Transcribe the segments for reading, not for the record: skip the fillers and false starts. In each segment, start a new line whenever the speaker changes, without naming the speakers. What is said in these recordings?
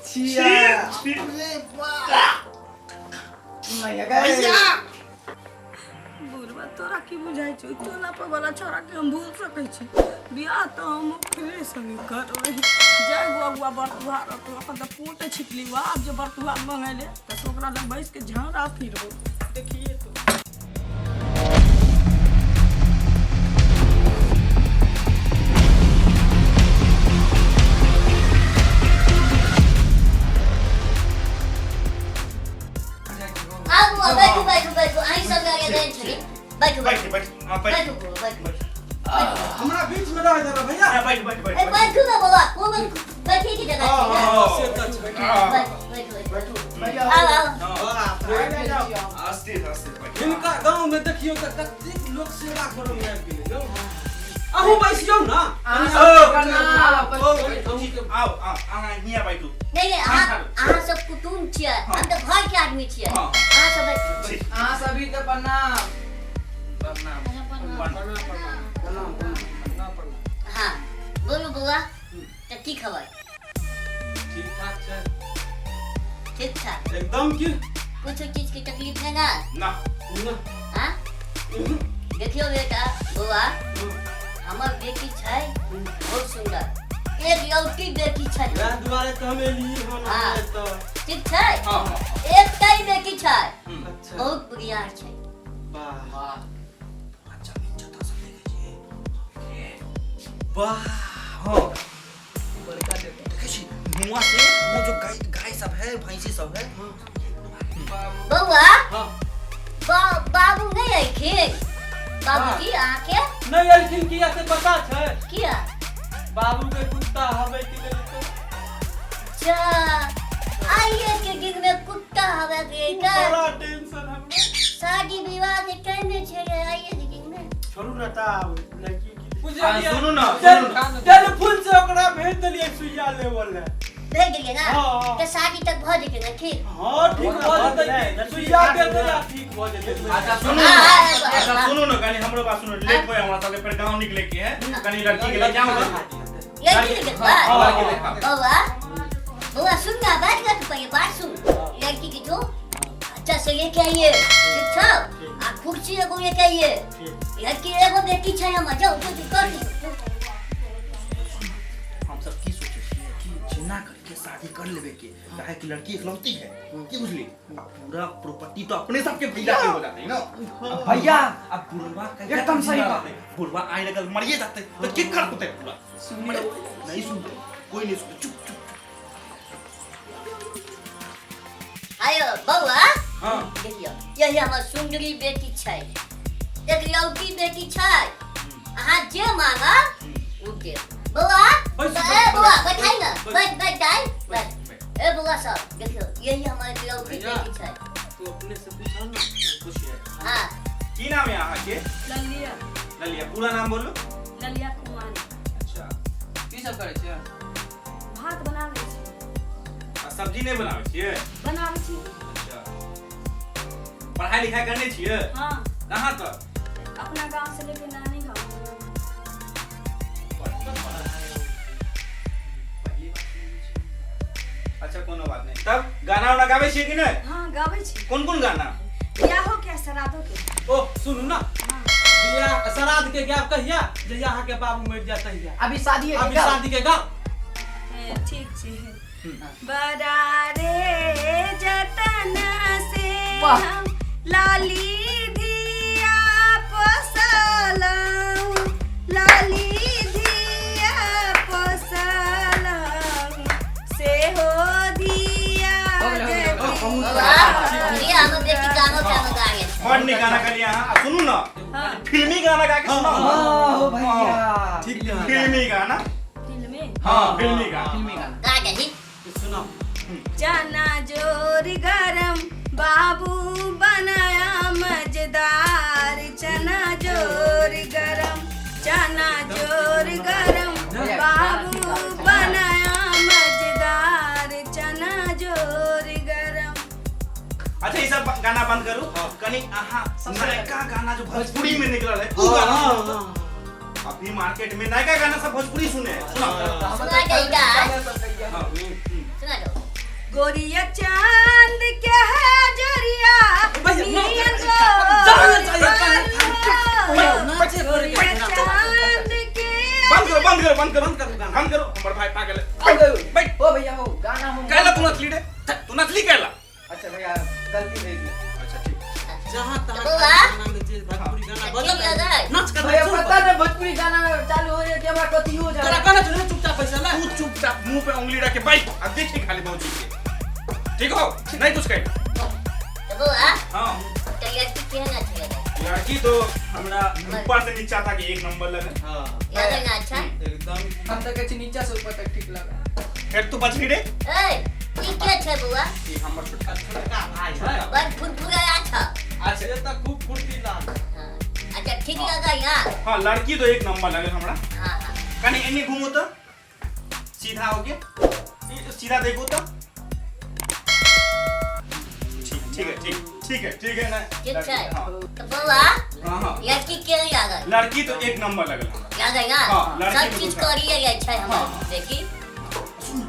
छिया
छी।
भैया
बुढ़वा तोरा की बुझाइ छौ टोला पर वाला छोरा के हम भूल सकै छी बियाह तऽ हम ओकरे संगे करबै जाय गुआ गुआ बरतुहा रहतौ अपन तऽ पोटे छिटली वा आब जे बरतुहा मंगेले तऽ से ओकरा लग बैस के झाड़ा फिरबौ देखिए तो।
आबू आ, बैठू बैठू बैठू अहीं सब लगे देन छी बैठू
बैठ
बैठू
बैठ हाँ बैठ
बैठू बौआ, बैठू
हमरा बीच में रह जाना भैया
हाँ, बैठ बैठ बैठ
ए बैठू ना बौआ कोन बैठे की जगह छै ना
हाँ,
से तऽ छै।
बैठ बैठू
बैठू
बैठू आउ आउ
आस्ते आस्ते बैठ
हिनका गाँव में देखियौ तऽ कतेक लोक सेवा करऽ मे आबि गेलै यौ अहूँ बैसियौ ना
अहाँ
ओ,
सबके प्रणाम।
ओ, आओ आओ अहाँ हियाँ बैठू
नहीं नहीं अहाँ अहाँ सब कुटुम्ब छियै हम तऽ घर के आदमी छियै
हाँ।
अहाँ सब बैठू
ठीक
अहाँ सभी के प्रणाम
प्रणाम
प्रणाम प्रणाम प्रणाम प्रणाम
हाँ बोलू बौआ तऽ की खबर
ठीक ठाक छै
ठीक ठाक
एकदम की
कुछ चीज के तकलीफ नहीं ना
ना
ना
हाँ देखियो बेटा बौआ हमर बेटी छै बहुत सुंदर एक लौटी बेटी छै
वएह दुआरे तऽ हम एलियै हन
हाँ।
अहाँ एतऽ
ठीक छै
हाँ हाँ
एकटा ही बेटी छै
अच्छा
बहुत बुढ़िया छै
वाह
वाह
पूरा जमीन जथा सब देखै छियै
वाह
हाँ
बड़का देखो
देखै छी हुआं से वो जो गाय गाय सब है भैंसी सब है
बौआ
हाँ
बाबू नहीं अयखिन बाबूजी अहाँके
नहि एलखिन किया से पता छै
किया
बाबू के कुत्ता हबै के लेल तऽ
अच्छा आइए के दिन में कुत्ता हवा के का
बड़ा टेंशन हमरा
शादी विवाह के टाइम में छै आइए के दिन में
छोड़ू ना ता लड़की की
बुझलियै
सुनू ना, सुनू ना।
टेलीफोन से ओकरा भेज देलियै सुइया लेवल ले
भेज देलियै ना
हाँ, हाँ।
तऽ शादी तक भऽ जेतै ने ठीक
हाँ ठीक भऽ जेतै
नहि,
की।
लड़की
सुइया
के
दे दे आ ठीक भऽ जेतै
अच्छा सुनू ना
हाँ, हाँ, हाँ,
अच्छा
हाँ।
सुनू ना कनी हमरो बात सुनू लेट होय हमरा सबके फेर गांव निकले के है कनी लड़की के ले जाओ ना
लड़की के देखबै
हाँ, लड़की देखा
बौआ बौआ सुन ना बात कर तू पहले बात सुन लड़की के जो अच्छा से लेके आइए ठीक छौ आ कुर्सी एगो लेके आइए लड़की एगो बेटी छै हमर जाओ जो जो कर दू।
हम सब की सोचे छियै कि जेना करके शादी कर लेबे के काहे कि लड़की इकलौती है की बुझली अब पूरा प्रॉपर्टी तो अपने सबके भैया के हो जाते है ना अब भैया अब बुढ़वा का
एकदम सही बात।
बुढ़वा आए लगल मरिए जाते तो की कर होते पूरा नहीं सुनते कोई नहीं सुनते चुप चुप
आयो बौआ
हाँ
देखियौ यही हमर सुन्दरी बेटी छै एकलौती बेटी छै अहाँ जे मांगब ओ देब बौआ
बैस,
ए बौआ बैठाइ ने
बैस।
बैठ बैठ दाइ बैठ ए बौआ सब देखियौ यही हमर एकलौती
भैया।
बेटी छै
तू अपने से पूछा ना
पूछिए
हाँ
की नाम है अहाँ के
ललिया
ललिया पूरा नाम बोलू
ललिया कुमारी
अच्छा
की सब करै छियै
भात बनाबै छी
आ सब्जी नहि बनाबै छियै
बनाबै छी
अच्छा पढ़ाई लिखाई करने छियै
हाँ
कहाँ तक
अपना गांव से लेके नानी गांव
अच्छा कोनो बात नहीं तब गाना उना गाबै छियै कि नहि
हाँ गाबै छी
कोन कोन गाना
बियाहो के श्राद्धो के
ओ सुनू ना
हाँ
बियाह श्राद्ध के गायब कहिया जहिया अहाँ के बाबू मरि जाय तहिया
अभी शादी है
अभी शादी के गाओ
ए, ठीक छै बड़ा रे जतन से
वाह।
हम लाली धिया पोसलहुँ लाली धिया पोसलहुँ से हो धिया
हो गेलै, हो गेलै, हो गेलै।
बौआ ये हमर बेटी गानो तानो गाबै छै
बड़ नीक गाना गालियै अहाँ आ सुनू ना
हाँ
फिल्मी गाना गा के सुनाउ ना
हाँ हो भैया
ठीक है
फिल्मी गाना
फिल्मी
हाँ फिल्मी गाना
फिल्मी गाना
गा दही
सुनाओ
चना जोर गरम बाबू बनाया मजेदार चना जोर गरम चना जोर गरम बाबू बनाया मजेदार चना जोर गरम
अच्छा ये सब गाना बंद करू कनी अहाँ नयका गाना जो भोजपुरी में निकलल है उ गाना
हाँ,
सुनाउ।
हाँ,
अभी मार्केट में नयका गाना सब भोजपुरी सुने हैं सुनाओ
सुना
गोरिया चांद के है जरिया
भैया,
नियन
जाना चाहिए,
गोरी
नाचे करे
गोरिया चांद के
बंद करो बंद करो बंद करो
बंद करो गाना।
बंद करो हमर भाई पागल है। बैठ।
ओ भैया हो गाना हो
कहला तू नचली रे, तू नचली कहला।
अच्छा भैया गलती भई गई।
अच्छा ठीक।
जहाँ तहाँ
बउआ।
गाना में जे भोजपुरी गाना
ठीक
बजल
लगा।
नाच कर
भैया पता ना भोजपुरी गाना चालू हो रहा है कि हमरा कथी हो जा
तोरा कहना चाहिए चुपचाप पैसा ले।
तू चुपचाप मुंह पे उंगली रख के बैठ अब देखी खाली मौजी के, ठीक हो? नहीं कुछ कहे।
तो बउआ
हाँ
तो लड़की केहन अच्छा लगे?
लड़की तो हमरा ऊपर से नीचा तक एक नंबर लगे।
हां
लगे ना अच्छा?
एकदम।
हम तो कहै नीचा से ऊपर तक ठीक लगा।
फिर तू बच गई रे।
ए ई के छै बउआ?
ई हमर छोटका
छोटका भाई है।
बड़ फुरफुरा अच्छा।
अच्छा ये त खूब फुर्तीला।
हाँ अच्छा ठीक लगा यहाँ।
हां लड़की तो एक नंबर लगे हमरा।
हाँ हाँ
कनी एने घूमो तो सीधा हो गया, सीधा देखो तो ठीक ठीक है ठीक ठीक है ठीक है ना।
ठीक छै।
हाँ
तो बउआ
हाँ हाँ
लड़की के लागल?
लड़की तो एक नंबर लगल हमरा।
लागल ना?
हाँ, लड़की
सब
तो
चीज
दूसरा।
करिए जाइ छै हमर
हाँ।
देखी।
सुन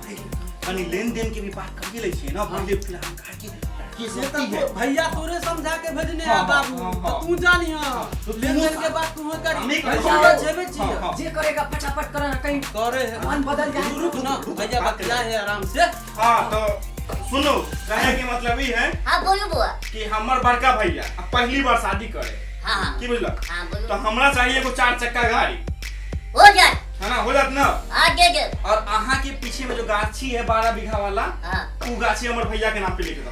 कनी लेन देन के भी बात करिए लै छियै ना पहिले, फिलहाल काहे कि लड़की
से
से
त भैया तोरे समझा के भेजने
हाँ,
है बाबू,
हाँ,
तो
हाँ।
तू जानी हां
तो
लेन देन के बात तू करी।
हमें
भैया
करी।
छेबे छी
हाँ, हाँ।
जे करेगा फटाफट करना, कहीं
करे है
मन बदल जाए।
रुक ना भैया बतिया है आराम से।
हाँ तो सुनो कहे के मतलब ई है।
हाँ बोलू बउआ।
कि हमर बड़का भैया अब पहली बार शादी करे।
हाँ हाँ
की बुझलक?
हाँ बोलू।
तो हमरा चाहिए एगो 4 चक्का गाड़ी।
हो जाए
है ना, हो जात ना?
हाँ दे दे।
और अहाँ के पीछे में जो गाछी है 12 बीघा वाला,
हाँ
उ गाछी हमर भैया के नाम पे लिख दो।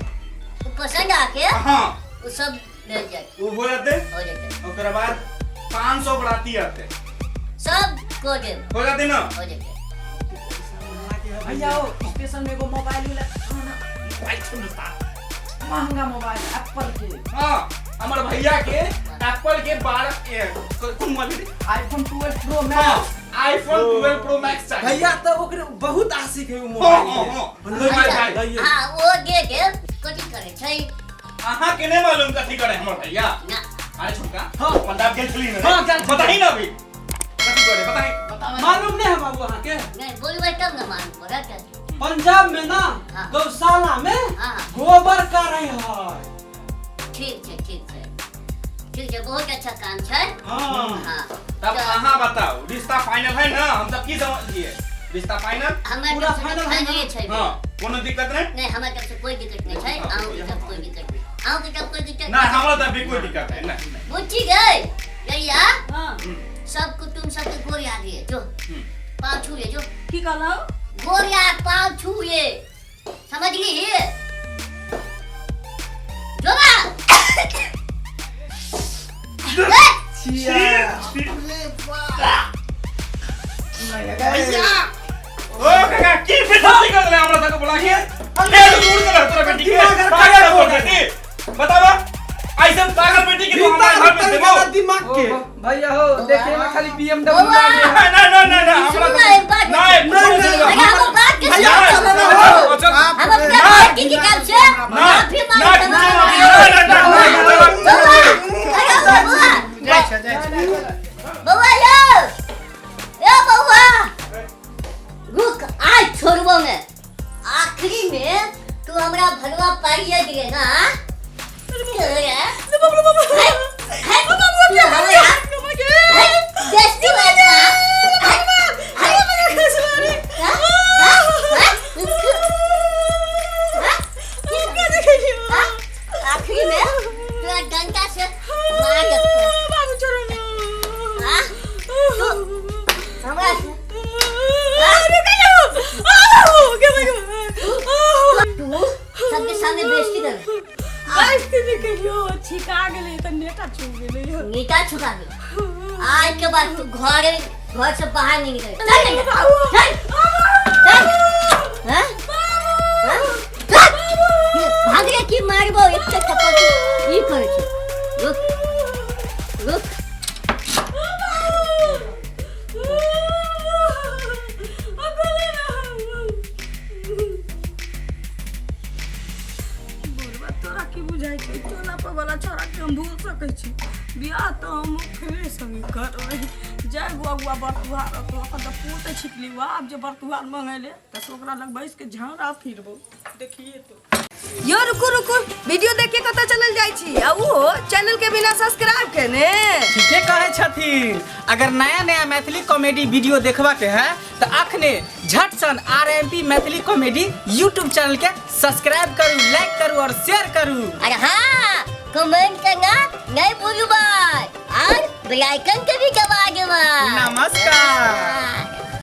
वो पसंद आके
हाँ
वो सब मिल जाए।
वो हो जाते।
हो जाते।
ओकरा बाद 500 बराती आते
सब को दे।
हो जाते ना?
हो जाते।
भैया हो स्टेशन में एगो मोबाइल वाला
मोबाइल सुनता
महंगा मोबाइल एप्पल के।
हाँ हमर भैया के एप्पल के 12 कौन मोबाइल रे?
आईफोन 12 प्रो
हाँ
मैक्स।
आईफोन 12 प्रो मैक्स चाहिए।
भैया तो ओकरे बहुत आशिक है उ
हाँ
मोबाइल
हाँ
के।
हाँ मोबाइल चाहिए।
हाँ वो दे दे। कथी करे छै?
अहाँ के नहीं मालूम कथी करे हमर भैया।
ना
अरे छोटका
हाँ।
पंजाब गेल छली ना?
हाँ, गेल छली।
बताही ना अभी कथी करे बताही।
मालूम नहीं है बाबू अहाँ के?
नहीं बोलबै तब ना मालूम पड़त।
पंजाब में ना
हाँ।
गौशाला में
हाँ।
गोबर कर रहे है।
ठीक छै ठीक छै ठीक छै बहुत अच्छा काम छै।
हाँ
हाँ
तब अहाँ बताओ रिश्ता फाइनल है ना? हम सब की समझिए रिश्ता फाइनल?
हमरा
पूरा
तरफ से
फाइनल है
फाइनल छै।
हाँ कोनो दिक्कत नहीं?
नहीं हमरा तरफ से कोई दिक्कत नहीं छै। अहाँ के तरफ कोई दिक्कत नहीं? अहाँ के तरफ कोई दिक्कत
ना हमरा तरफ भी कोई दिक्कत है ना।
बुच्ची गई गैया
हां
सब कुटुंब सबके गोरिया दिए जो पाँव छुए जो।
की कहलौ?
गोरिया पाँव छुए समझ गई जो ना।
भैया ओ काका की बेइज्जती कर रहे हमरा सबके बुला के खेल दूर कर तोरा बेटी के पागल हो बेटी बतावा ऐसे पागल बेटी के तू हमारे घर में देबो
दिमाग के।
भैया हो देखे में खाली BMW
बउआ।
लागे।
ना ना ना ना हमरा
सुनू ना एक बात।
नहीं
भैया हम बात के
भैया
सुनू।
चलो ना चल
हम अपना बेटी के काम से माफी
ना
मांगते
ना
हैं।
ना ना
बउआ अरे बउआ
जाइ छै जाइ छै।
बउआ यो यो बउआ रुक आज छोड़बो में आखिरी में तू हमरा भरवा पाइए दिए ना। आखिरी में तोरा डंडा से मार देबो।
बाबू छोड़ो ना।
हाँ? तू हमरा तू सबके सामने बेइज्जती कर।
बेइज्जती नहीं करियो, छिका गेलै त नेटा छू गेलै।
नीटा छुका गेल। आज के बाद तू घर घर से बाहर नहीं निकल। चल चल चल हां हां भाग रे की मारबो एक थप्पड़ की करे छै। रुक रुक
बुढ़बा तोरा की बुझाइ छै? टोला पर वाला छोरा के हम भूल सकै छी? बियाह तऽ हम ओकरे संगे करबै। जय गो अगुआ बरतुहार रहतौ, एखन तऽ पोते छिटली वा, आब जे बरतुहार मंगेले तऽ ओकरा लग बैस के झाड़ा फिरबौ, देखिए तो।
यो रुकू रुकू, वीडियो देख के कतऽ चलल जाइ छी आ उहो चैनल के बिना सब्सक्राइब केने?
ठीके कहै छथिन। अगर नया नया मैथिली कॉमेडी वीडियो देखबा के है तो अखने झट सन RMP Maithili comedy YouTube channel के सब्सक्राइब करू, लाइक करू और शेयर करू।
अरे हाँ, कमेंट करना नहीं भूलू भाई और बेल आइकन के भी दबा देवा।
नमस्कार।